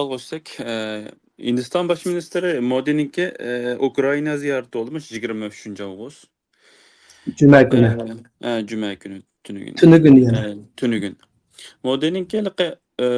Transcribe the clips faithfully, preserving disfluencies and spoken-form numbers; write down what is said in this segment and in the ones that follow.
سوئالغا ئۆتسەك، ئە، ھىندىستان باش مىنىستىرى مودىنىڭكى، ئە، ئۇكرائىنا زىيارىتى بولدىمۇ، يىگىرمە ئۈچىنچى ئاۋغۇست. جۈمە كۈنى. ئە، جۈمە كۈنى، تۈنۈگۈن. تۈنۈگۈن يەنە. ئە، تۈنۈگۈن. مودىنىڭكى ھېلىقى، ئە،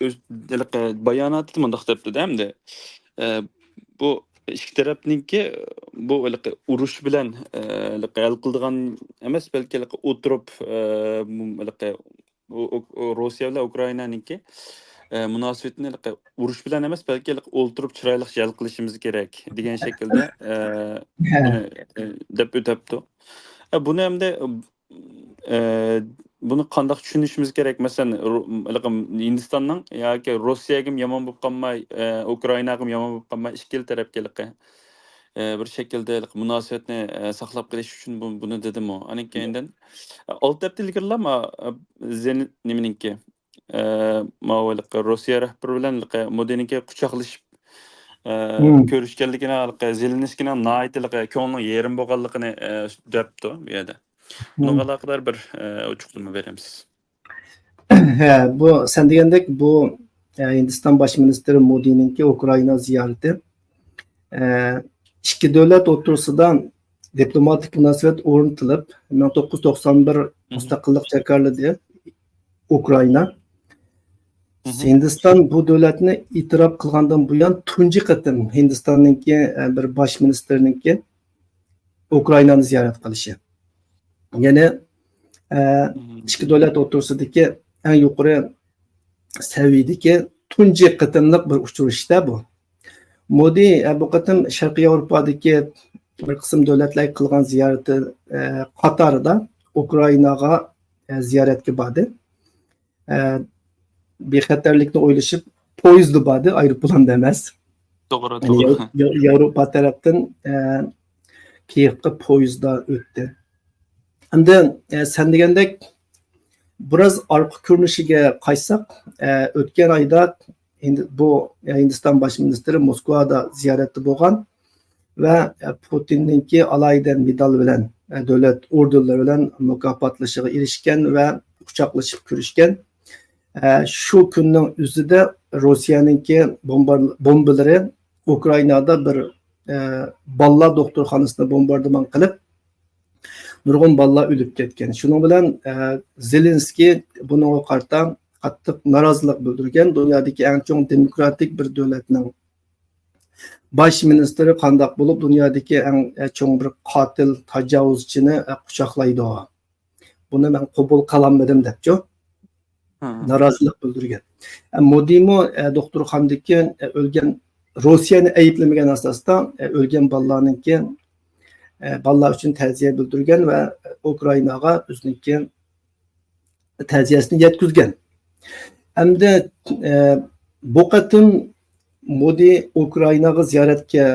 ئۆز-، ھېلىقى باياناتىدا مۇنداق دەپتۇ-دە، ئەمدى، ئە، بۇ ئىككى تەرەپنىڭكى بۇ ھېلىقى ئۇرۇش بىلەن، ئە، ھېلىقى ھەل قىلىدىغان ئەمەس، بەلكى ھېلىقى ئولتۇرۇپ، ئە، ھېلىقى ئۇ-، ئۇ-، ئۇ-، روسىيە بىلەن ئۇكرائىنانىڭكى، ئە، مۇناسىۋىتىنى ھېلىقى ئۇرۇش بىلەن ئەمەس، بەلكى ھېلىقى ئولتۇرۇپ چىرايلىق ھەل قىلىشىمىز كېرەك دېگەن شەكىلدە، ئە، ھە. بۇنى، ئە، دەپ ئۆتەپتۇ. ئە، بۇنى ئەمدى، ئە، بۇنى قانداق چۈشىنىشىمىز كېرەك؟ مەسىلەن، رۇ-، ھېلىقى ھىندىستاننىڭ ياكى روسىيەگىمۇ يامان بولۇپ قالماي، ئە، ئۇكرائىناغىمۇ يامان بولۇپ قالماي، ئىككىلا تەرەپكە ھېلىقى، ئە، بىر شەكىلدە ھېلىقى مۇناسىۋەتنى، ئە، ساقلاپ قېلىش ئۈچۈن بۇ-، بۇنى دېدىمۇ. ئاندىن كېيىندىن، ئە، ئالتە ھەپتە ئىلگىرىلا ما-، ئە، زېل-، نېمىنىڭكى، ئە، ماۋۇ ھېلىقى روسىيە رەھبىرى بىلەن ھېلىقى مودىنىڭكى قۇچاقلىشىپ، ئە، مم. كۆرۈشكەنلىكىنى، ھېلىقى زېلېنسكىينىڭ ناھايىتى ھېلىقى كۆڭلىنىڭ يېرىم بولغانلىقىنى، ئە، دەپتۇ بۇ يەردە. مم. بۇنىڭغا ئالاقىدار بىر، ئە، ئوچۇقلىما بېرەمسىز؟ ھە، بۇ سەن دېگەندەك بۇ، ئە، ھىندىستان باش مىنىستىرى مودىنىڭكى ئۇكرائىنا زىيارىتى. ئە، ئىككى دۆلەت ئوتتۇرىسىدا دىپلوماتىك مۇناسىۋەت ئورنىتىلىپ، مىڭ توققۇز يۈز توقسان بىر مۇستەقىللىق جاكارلىدى ئۇكرائىنا. ھىندىستان بۇ دۆلەتنى ئېتىراپ قىلغاندىن بۇيان تۇنجى قېتىم ھىندىستاننىڭكى، ئە، بىر باش مىنىستىرىنىڭكى ئۇكرائىنانى زىيارەت قىلىشى. يەنى، ئە، ئىككى دۆلەت ئوتتۇرىسىدىكى ئەڭ يۇقىرى سەۋىيەدىكى تۇنجى قېتىملىق بىر ئۇچرىشىش-تە بۇ. مودى، ئە، بۇ قېتىم شەرقىي ياۋروپادىكى بىر قىسىم دۆلەتلەرگە قىلغان زىيارىتى، ئە، قاتارىدا ئۇكرائىناغا، ئە، زىيارەتكە باردى. ئە، بىخەتەرلىكنى ئويلىشىپ، پويىزدا باردى، ئايروپىلاندا ئەمەس. توغرا، يەنى ياۋ-، ياۋ-، ياۋروپا تەرەپتىن، ئە، كىيېۋقا پويىزدا ئۆتتى. ئەمدى، ئە، سەن دېگەندەك، بىراز ئارقا كۆرۈنۈشىگە قايتساق، ئە، ئۆتكەن ئايدا ھىند-، بۇ، ئە، ھىندىستان باش مىنىستىرى موسكۋادا زىيارەتتە بولغان ۋە، ئە، پۇتىننىڭكى ئالاھىدە مېدال بىلەن، ئە، دۆلەت ئوردېنلىرى بىلەن مۇكاپاتلىشىغا ئېرىشكەن ۋە قۇچاقلىشىپ كۆرۈشكەن. ئە، شۇ كۈننىڭ ئۆزىدە روسىيەنىڭكى بومبار-، بومبىلىرى ئۇكرائىنادا بىر، ئە، بالىلار دوختۇرخانىسىنى بومباردىمان قىلىپ، نۇرغۇن بالىلار ئۆلۈپ كەتكەن. شۇنىڭ بىلەن، ئە، زېلېنسكىي بۇنىڭغا قارىتا قاتتىق نارازىلىق بىلدۈرگەن. دۇنيادىكى ئەڭ چوڭ دېموكراتىك بىر دۆلەتنىڭ باش مىنىستىرى قانداق بولۇپ، دۇنيادىكى ئەڭ، ئە، چوڭ بىر قاتىل، تاجاۋۇزچىنى، ئە، قۇچاقلايدۇ؟ بۇنى مەن قوبۇل قىلالمىدىم دەپچۇ. نارازىلىق بىلدۈرگەن. ئە، مودىمۇ، ئە، دوختۇرخانىدىكى، ئە، ئۆلگەن، روسىيەنى ئەيىبلىمىگەن ئاساستا، ئە، ئۆلگەن بالىلارنىڭكى، ئە، بالىلار ئۈچۈن تەزىيە بىلدۈرگەن ۋە ئۇكرائىناغا ئۆزىنىڭكى تەزىيەسىنى يەتكۈزگەن. ئەمدى، ئە، بۇ قېتىم مودى ئۇكرائىناغا زىيارەتكە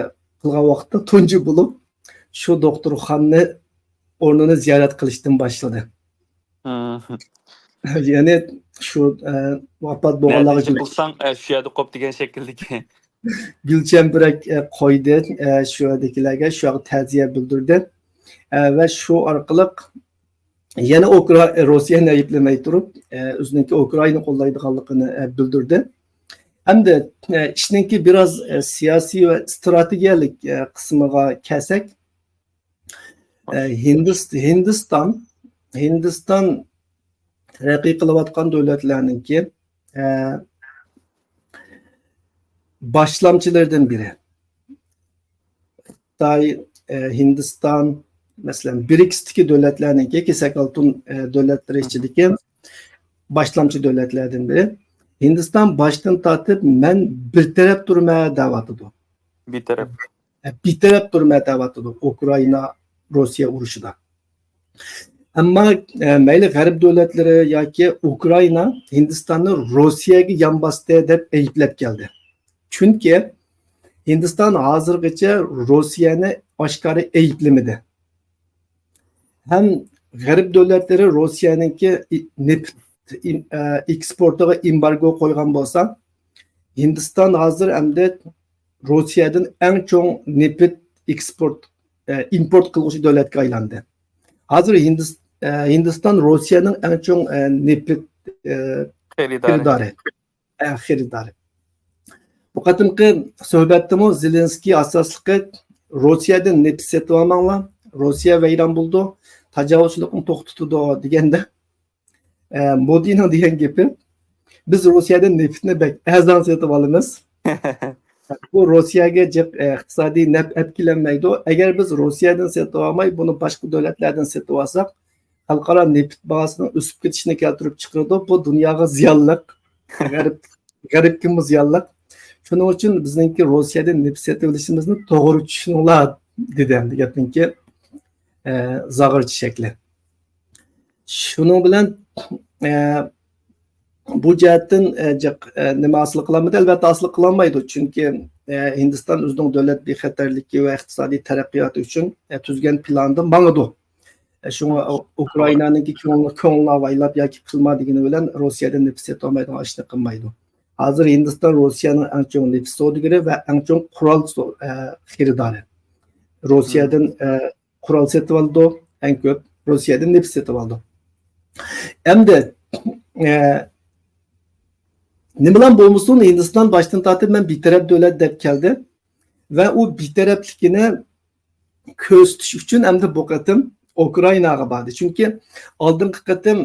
قىلغان ۋاقىتتا تۇنجى بولۇپ شۇ دوختۇرخانىنى ئورنىنى زىيارەت قىلىشتىن باشلىدى. يەنى شۇ، ئە، ۋاپات بولغانلارغا گۈل-، قىلساڭ، ئە، شۇ يەردە قوپ دېگەن شەكىلدىكى. گۈلچەمبىرەك، ئە، قويدى، ئە، شۇ يەردىكىلەرگە، شۇ يەرگە تەزىيە بىلدۈردى. ئە، ۋە شۇ ئارقىلىق يەنە ئوكرا-، روسىيەنى ئەيىبلىمەي تۇرۇپ، ئە، ئۆزىنىڭكى ئۇكرائىنا قوللايدىغانلىقىنى، ئە، بىلدۈردى. ئەمدى، ئە، ئىشنىڭكى بىراز، ئە، سىياسىي ۋە ئىستراتېگىيەلىك، ئە، قىسمىغا كەلسەك، ئە، ھىندىس-، ھىندىستان، ھىندىستان تەرەققىي قىلىۋاتقان دۆلەتلەرنىڭكى، ئە، باشلامچىلىرىدىن بىرى. خىتاي، ئە، ھىندىستان، مەسىلەن، برىكستىكى دۆلەتلەرنىڭكى، كېسەك ئالتۇن، ئە، دۆلەتلىرى ئىچىدىكى باشلامچى دۆلەتلەردىن بىرى. ھىندىستان باشتىن تارتىپ مەن بىر تەرەپ تۇرىمەن دەۋاتىدۇ. بىتەرەپ. ئە، بىتەرەپ تۇرىمەن دەۋاتىدۇ ئۇكرائىنا، روسىيە ئۇرۇشىدا. ئەمما، ئە، مەيلى غەرب دۆلەتلىرى ياكى ئۇكرائىنا ھىندىستاننى روسىيەگە يان باستى دەپ ئەيىبلەپ كەلدى. چۈنكى ھىندىستان ھازىرغىچە روسىيەنى ئاشكارا ئەيىبلىمىدى. ھەم غەرب دۆلەتلىرى روسىيەنىڭكى ئى-، نېفىت ئىم-، ئە، ئېكسپورتىغا ئېمبارگو قويغان بولسا، ھىندىستان ھازىر ئەمدى روسىيەدىن ئەڭ چوڭ نېفىت ئېكسپورت، ئە، ئىمپورت قىلغۇچى دۆلەتكە ئايلاندى. ھازىر ھىندىس-، ئە، ھىندىستان روسىيەنىڭ ئەڭ چوڭ، ئە، نېفىت، ئە، خېرىدارى. خېرىدارى. ئە، خېرىدارى. بۇ قېتىمقى سۆھبەتتىمۇ زېلېنسكىي ئاساسلىقى روسىيەدىن نېفىت سېتىۋالماڭلار، روسىيە ۋەيران بولىدۇ، تاجاۋۇزچىلىقنى توختىتىدۇ دېگەندە، ئە، مودىنىڭ دېگەن گېپى، بىز روسىيەدىن نېفىتنى بەك ئەرزان سېتىۋالىمىز. بۇ روسىيەگە جىق، ئە، ئىقتىسادىي نەپ ئەپ كېلەلمەيدۇ. ئەگەر بىز روسىيەدىن سېتىۋالماي، بۇنى باشقا دۆلەتلەردىن سېتىۋالساق، خەلقئارا نېفىت باھاسىنىڭ ئۆسۈپ كېتىشىنى كەلتۈرۈپ چىقىرىدۇ. بۇ دۇنياغا زىيانلىق، غەرب، غەربكىمۇ زىيانلىق. شۇنىڭ ئۈچۈن بىزنىڭكى روسىيەدىن نېفىت سېتىۋېلىشىمىزنى توغرا چۈشىنىڭلار، دېدى ئەمدى گەپنىڭكى، ئە، زاغرىچى شەكلى. شۇنىڭ بىلەن، ئە، بۇ جەھەتتىن، ئە، جىق، ئە، نېمە ھاسىل قىلالمىدى؟ ئەلۋەتتە ھاسىل قىلالمايدۇ. چۈنكى، ئە، ھىندىستان ئۆزىنىڭ دۆلەت بىخەتەرلىكى ۋە ئىقتىسادىي تەرەققىياتى ئۈچۈن، ئە، تۈزگەن پىلانىدا ماڭىدۇ. ئە، شۇڭا ئۇ-، ئۇكرائىنانىڭكى كۆڭلى، كۆڭلى لاۋايلاپ ياكى پىلما دېگىنى بىلەن روسىيەدىن نېفىت سېتىۋالمايدىغان ئىشنى قىلمايدۇ. ھازىر ھىندىستان روسىيەنىڭ ئەڭ چوڭ نېفىت سودىگىرى ۋە ئەڭ چوڭ قۇرال سو-، ئە، خېرىدارى. روسىيەدىن، ئە، قورال سېتىۋالىدۇ، ئەڭ كۆپ روسىيەدىن نېفىت سېتىۋالىدۇ. ئەمدى، ئە، نېمىلا بولمىسۇن، ھىندىستان باشتىن تارتىپ مەن بىتەرەپ دۆلەت دەپ كەلدى ۋە ئۇ بىتەرەپلىكىنى كۆرسىتىش ئۈچۈن ئەمدى بۇ قېتىم ئۇكرائىناغا باردى. چۈنكى ئالدىنقى قېتىم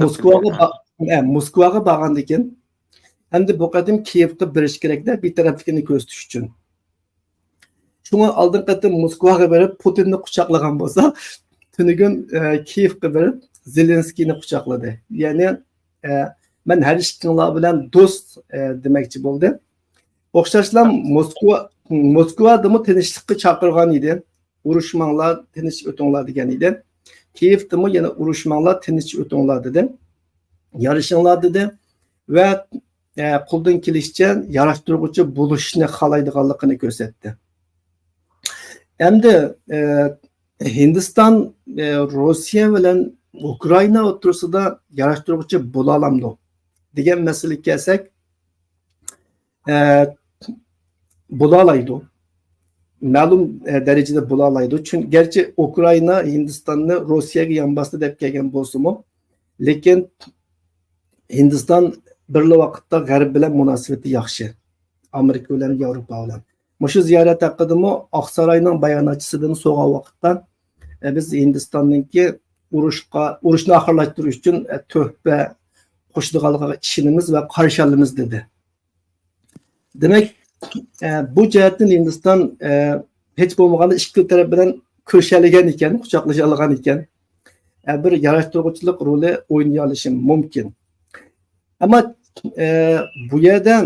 موسكۋاغا با-، ئە، موسكۋاغا بارغاندىن كېيىن، ئەمدى بۇ قېتىم كىيېۋقا بېرىش كېرەكتە، بىتەرەپلىكىنى كۆرسىتىش ئۈچۈن. شۇڭا ئالدىنقى قېتىم موسكۋاغا بېرىپ، پۇتىننى قۇچاقلىغان بولسا، تۈنۈگۈن، ئە، كىيېۋقا بېرىپ، زېلېنسكىينى قۇچاقلىدى. يەنى، ئە، مەن ھەر ئىككىڭلار بىلەن دوست، ئە، دېمەكچى بولدى. ئوخشاشلا موسكۋا، موسكۋادىمۇ تىنچلىققا چاقىرغان ئىدى. ئۇرۇشماڭلار، تىنچ ئۆتۈڭلار دېگەن ئىدى. كىيېۋتىمۇ يەنە ئۇرۇشماڭلار، تىنچ ئۆتۈڭلار دېدى. يارىشىڭلار دېدى. ۋە، ئە، قولدىن كېلىشىچە ياراشتۇرغۇچى بولۇشنى خالايدىغانلىقىنى كۆرسەتتى. ئەمدى، ئە، ھىندىستان، ئە، روسىيە بىلەن ئۇكرائىنا ئوتتۇرىسىدا ياراشتۇرغۇچى بولالامدۇ دېگەن مەسىلىگە كەلسەك، ئە، بولالايدۇ. مەلۇم، ئە، دەرىجىدە بولالايدۇ. چۈن-، گەرچە ئۇكرائىنا ھىندىستاننى روسىيەگە يان باستى دەپ كەلگەن بولسىمۇ، لېكىن ھىندىستان بىرلا ۋاقىتتا غەرب بىلەن مۇناسىۋىتى ياخشى. ئامېرىكا بىلەن، ياۋروپا بىلەن. مۇشۇ زىيارەت ھەققىدىمۇ ئاقساراينىڭ باياناتچىسىدىن سورىغان ۋاقىتتا، ئە، بىز ھىندىستاننىڭكى ئۇرۇشقا، ئۇرۇشنى ئاخىرلاشتۇرۇش ئۈچۈن، ئە، تۆھپە قوشىدىغانلىقىغا ئىشىنىمىز ۋە قارشى ئالىمىز، دېدى. دېمەك، ئە، بۇ جەھەتتىن ھىندىستان، ئە، ھېچ بولمىغاندا ئىككى تەرەپ بىلەن كۆرۈشەلىگەن ئىكەن، قۇچاقلىشالىغان ئىكەن. ئە، بىر ياراشتۇرغۇچىلىق رولى ئوينىيالىشى مۇمكىن. ئەمما، ئە، بۇ يەردە،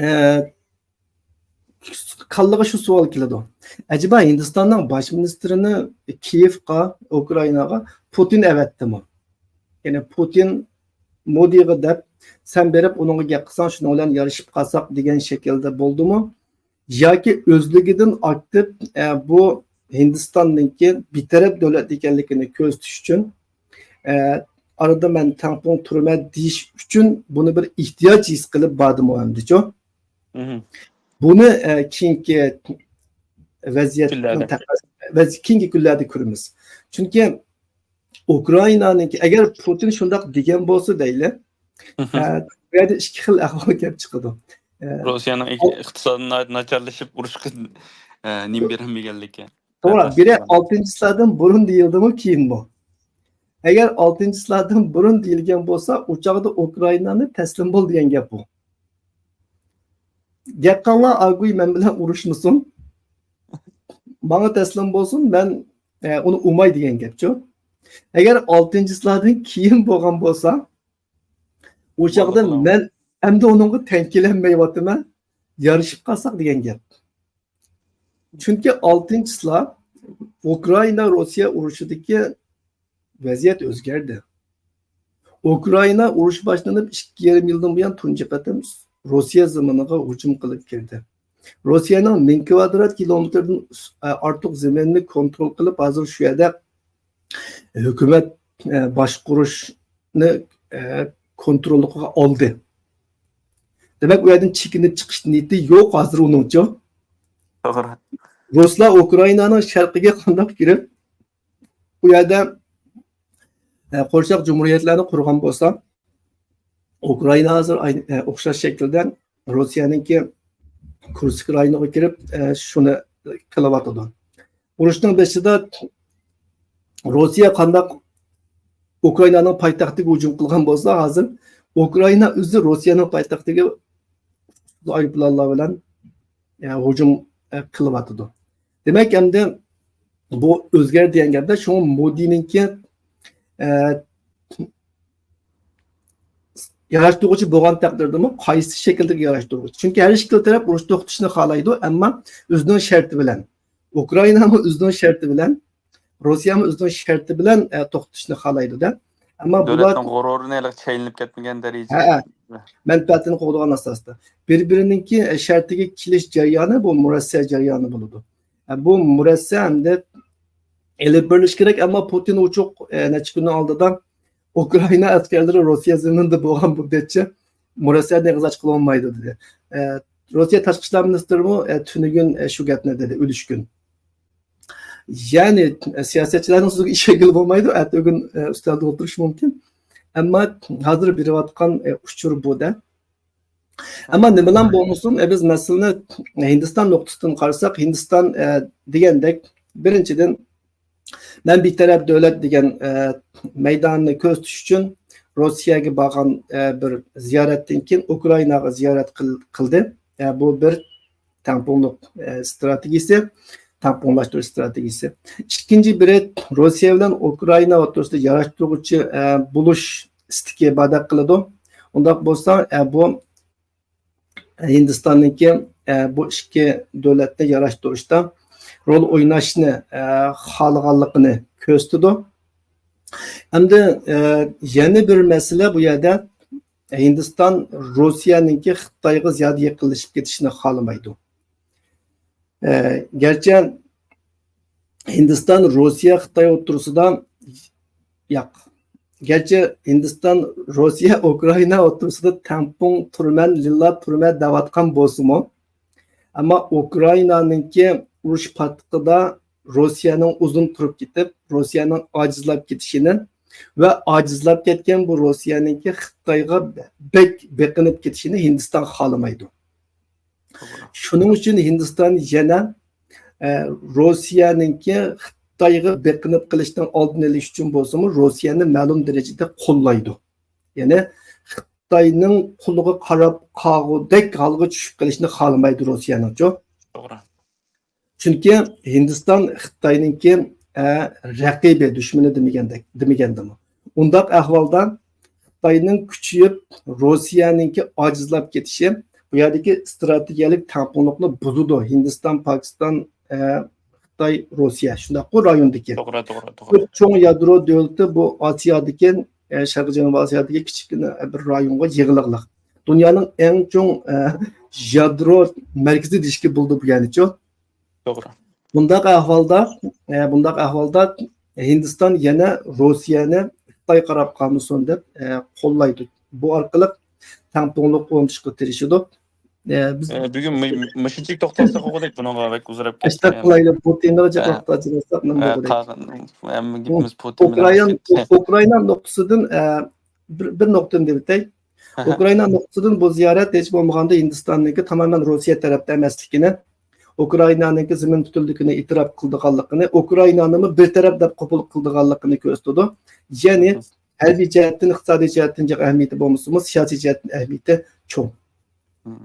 ئە، كاللىغا شۇ سوئال كېلىدۇ. ئەجەبا ھىندىستاننىڭ باش مىنىستىرىنى كىيېۋقا، ئۇكرائىناغا پۇتىن ئەۋەتتىمۇ؟ يەنى پۇتىن مودىغا دەپ، سەن بېرىپ ئۇنىڭغا گەپ قىلساڭ، شۇنىڭ بىلەن يارىشىپ قالساق دېگەن شەكىلدە بولدىمۇ؟ ياكى ئۆزلۈكىدىن ئاكتىپ، ئە، بۇ ھىندىستاننىڭكى بىتەرەپ دۆلەت ئىكەنلىكىنى كۆرسىتىش ئۈچۈن، ئە، ئارىدا مەن تەڭپۇڭ تۇرىمەن دېيىش ئۈچۈن بۇنى بىر ئېھتىياج ھېس قىلىپ باردىمۇ ئەمدىچۇ؟ مهم. بۇنى، ئە، كېيىنكى ۋەزىيەتنىڭ كۈنلەردە. تەق-، ۋەز-، كېيىنكى كۈنلەردە كۆرىمىز. چۈنكى ئۇكرائىنانىڭكى، ئەگەر پۇتىن شۇنداق دېگەن بولسا دەيلى، مهم. ئە، بۇ يەردە ئىككى خىل ئەھۋال كەپ چىقىدۇ. ئە، روسىيەنىڭ ئىق-، ئو- ئىقتىسادى ناھايىتى ناچارلىشىپ، ئۇرۇشقا، ئە، نېمە بېرەلمىگەنلىكى. توغرا، بىرى ئالتىنچى سىلاردىن بۇرۇن دېيىلدىمۇ، كېيىنمۇ؟ ئەگەر ئالتىنچى سىلاردىن بۇرۇن دېيىلگەن بولسا، ئۇ چاغدا ئۇكرائىنانى تەسلىم بول دېگەن گەپ بۇ. گەپ قىلىڭلار، ئاگۇي مەن بىلەن ئۇرۇشمىسۇن. ماڭا تەسلىم بولسۇن، مەن، ئە، ئۇنى ئۇرماي دېگەن گەپچۇ. ئەگەر ئالتىنچى سىلاردىن كېيىن بولغان بولسا، ئۇ چاغدا مەن ئەمدى ئۇنىڭغا تەڭ كېلەلمەيۋاتىمەن، يارىشىپ قالساق دېگەن گەپ. چۈنكى ئالتىنچى سىلا ئۇكرائىنا روسىيە ئۇرۇشىدىكى ۋەزىيەت ئۆزگەردى. ئۇكرائىنا ئۇرۇش باشلىنىپ ئىككى يېرىم يىلدىن بۇيان تۇنجى قېتىم روسىيە زېمىنىغا ھۇجۇم قىلىپ كىردى. روسىيەنىڭ مىڭ كىۋادرات كىلومېتىردىن ئارتۇق زېمىننى كونترول قىلىپ، ھازىر شۇ يەردە ھۆكۈمەت، ئە، باشقۇرۇشنى، ئە، كونتروللۇقىغا ئالدى. دېمەك، ئۇ يەردىن چېكىنىپ چىقىش نىيىتى يوق ھازىر ئۇنىڭچۇ. توغرا. رۇسلار ئۇكرائىنانىڭ شەرقىگە قانداق كىرىپ، ئۇ يەردە، ئە، قورشاق جۇمھۇرىيەتلەرنى قۇرغان بولسا، ئۇكرائىنا ھازىر ئاي-، ئە، ئوخشاش شەكىلدە روسىيەنىڭكى كۇرسك رايونىغا كىرىپ، ئە، شۇنى قىلىۋاتىدۇ. ئۇرۇشنىڭ بېشىدا روسىيە قانداق ئۇكرائىنانىڭ پايتەختىگە ھۇجۇم قىلغان بولسا، ھازىر ئۇكرائىنا ئۆزى روسىيەنىڭ پايتەختىگە ئايروپىلانلار بىلەن، ئە، ھۇجۇم، ئە، قىلىۋاتىدۇ. دېمەك، ئەمدى بۇ ئۆزگەردى دېگەن گەپتە، شۇڭا مودىنىڭكى، ئە، ياراشتۇرغۇچى بولغان تەقدىردىمۇ، قايسى شەكىلدىكى ياراشتۇرغۇچى؟ چۈنكى ھەر ئىككىلا تەرەپ ئۇرۇش توختىتىشنى خالايدۇ، ئەمما ئۆزىنىڭ شەرتى بىلەن. ئۇكرائىنامۇ ئۆزىنىڭ شەرتى بىلەن، روسىيەمۇ ئۆزىنىڭ شەرتى بىلەن، ئە، توختىتىشنى خالايدۇ-دە. ئەمما بۇلار دۆلەتنىڭ غۇرۇرىنى ھېلىقى چەيلىنىپ كەتمىگەن دەرىجىدە. ھەئە. مەنپەئەتىنى قوغدىغان ئاساستا. بىر-بىرىنىڭكى، ئە، شەرتىگە كېلىش جەريانى بۇ مۇرەسسە جەريانى بولىدۇ. ئە، بۇ مۇرەسسە ئەمدى ئېلىپ بېرىلىشى كېرەك، ئەمما پۇتىن ئوچۇق، ئە، نەچچە كۈننىڭ ئالدىدا ئۇكرائىنا ئەسكەرلىرى روسىيە زېمىنىدا بولغان مۇددەتچە مۇرەسسەدىن ئېغىز ئاچقىلى بولمايدۇ دېدى. ئە، روسىيە تاشقى ئىشلار مىنىستىرىمۇ، ئە، تۈنۈگۈن، ئە، شۇ گەپنى دېدى، ئۆلۈشكۈن. يەنى، ئە، سىياسەتچىلەرنىڭ سۆزىگە ئىشەنگىلى بولمايدۇ، ئەتىگۈن، ئە، ئۈستەلدە ئولتۇرۇشى مۇمكىن. ئەمما ھازىر بېرىۋاتقان، ئە، ئۇچۇر بۇ-دە. ئەمما نېمىلا بولمىسۇن، ئە، بىز مەسىلىنى ھىندىستان نۇقتىسىدىن قارىساق، ھىندىستان، ئە، دېگەندەك، بىرىنچىدىن، مەن بىتەرەپ دۆلەت دېگەن، ئە، مەيداننى كۆرسىتىش ئۈچۈن روسىيەگە بارغان، ئە، بىر زىيارەتتىن كېيىن ئۇكرائىناغا زىيارەت قىل-، قىلدى. ئە، بۇ بىر تەڭپۇڭلۇق، ئە، ئىستراتېگىيىسى، تەڭپۇڭلاشتۇرۇش ئىستراتېگىيىسى. ئىككىنچى بىرى، روسىيە بىلەن ئۇكرائىنا ئوتتۇرىسىدا ياراشتۇرغۇچى، ئە، بولۇش ئىستىكى ئىپادە قىلىدۇ. ئۇنداق بولسا، ئە، بۇ ھىندىستاننىڭكى، ئە، بۇ ئىككى دۆلەتنى ياراشتۇرۇشتا رول ئويناشنى، ئە، خالىغانلىقىنى كۆرسىتىدۇ. ئەمدى، ئە، يەنە بىر مەسىلە بۇ يەردە، ھىندىستان روسىيەنىڭكى خىتايغا زىيادە يېقىنلىشىپ كېتىشىنى خالىمايدۇ. ئە، گەرچە ھىندىستان روسىيە خىتاي ئوتتۇرىسىدا، ياق، گەرچە ھىندىستان روسىيە ئۇكرائىنا ئوتتۇرىسىدا تەڭپۇڭ تۇرىمەن، لىللا تۇرىمەن دەۋاتقان بولسىمۇ، ئەمما ئۇكرائىنانىڭكى ئۇرۇش پاتقىقىدا روسىيەنىڭ ئۇزۇن تۇرۇپ كېتىپ، روسىيەنىڭ ئاجىزلاپ كېتىشىنى ۋە ئاجىزلاپ كەتكەن بۇ روسىيەنىڭكى خىتايغا بەك بېقىنىپ كېتىشىنى ھىندىستان خالىمايدۇ. شۇنىڭ ئۈچۈن ھىندىستان يەنە، ئە، روسىيەنىڭكى خىتايغا بېقىنىپ قېلىشنىڭ ئالدىنى ئېلىش ئۈچۈن بولسىمۇ، روسىيەنى مەلۇم دەرىجىدە قوللايدۇ. يەنى خىتاينىڭ قولىغا قاراپ قالغۇدەك ھالغا چۈشۈپ قېلىشنى خالىمايدۇ روسىيەنىڭچۇ. توغرا. چۈنكى ھىندىستان خىتاينىڭكى، ئە، رەقىبى، دۈشمىنى دېمىگەندەك، دېمىگەندىمۇ. ئۇنداق ئەھۋالدا خىتاينىڭ كۈچىيىپ، روسىيەنىڭكى ئاجىزلاپ كېتىشى، بۇ يەردىكى ئىستراتېگىيەلىك تەڭپۇڭلۇقنى بۇزىدۇ. ھىندىستان، پاكىستان، ئە، خىتاي، روسىيە، شۇنداققۇ رايوندىكى. توغرا، توغرا، توغرا. بىر چوڭ يادرو دۆلىتى بۇ ئاسىيادىكى، ئە، شەرقىي جەنۇبىي ئاسىيادىكى كىچىككىنە بىر رايونغا يىغىلىغلىق. دۇنيانىڭ ئەڭ چوڭ، ئە، يادرو مەركىزى دېيىشكە بولىدۇ بۇ يەرنىچۇ. توغرا. بۇنداق ئەھۋالدا، ئە، بۇنداق ئەھۋالدا ھىندىستان يەنە روسىيەنى خىتاي قاراپ قالمىسۇن دەپ، ئە، قوللايدۇ. بۇ ئارقىلىق تەڭپۇڭلۇق ئورنىتىشقا تىرىشىدۇ. ئە، بىز ئە، بۈگۈن مۇ-، مۇشۇنچىلىك توختالساق بولغۇدەك، بۇنىڭغا بەك ئۇزىراپ كەتتۇق. ئاشۇنداق قىلايلى، بۇ تېمىغا جىق ئە، توختالسا نېمە ئە، بولغۇدەك؟ قالغان ھەممە گېپىمىز پۇتىن بىلەن ئوخشاپ كەتتى. ئۇكرائىنا نۇقتىسىدىن، ئە، بىر، بىر نۇقتىنى دەۋېتەي. ئۇكرائىنا نۇقتىسىدىن بۇ زىيارەت ھېچ بولمىغاندا ھىندىستاننىڭكى تامامەن روسىيە تەرەپتە ئەمەسلىكىنى، ئۇكرائىنانىڭكى زېمىن پۈتۈنلۈكىنى ئېتىراپ قىلىدىغانلىقىنى، ئۇكرائىنانىمۇ بىر تەرەپ دەپ قوبۇل قىلىدىغانلىقىنى كۆرسىتىدۇ. يەنى ھەربىي جەھەتتىن، ئىقتىسادىي جەھەتتىن جىق ئەھمىيىتى بولمىسىمۇ، سىياسىي جەھەتتىن ئەھمىيىتى چوڭ.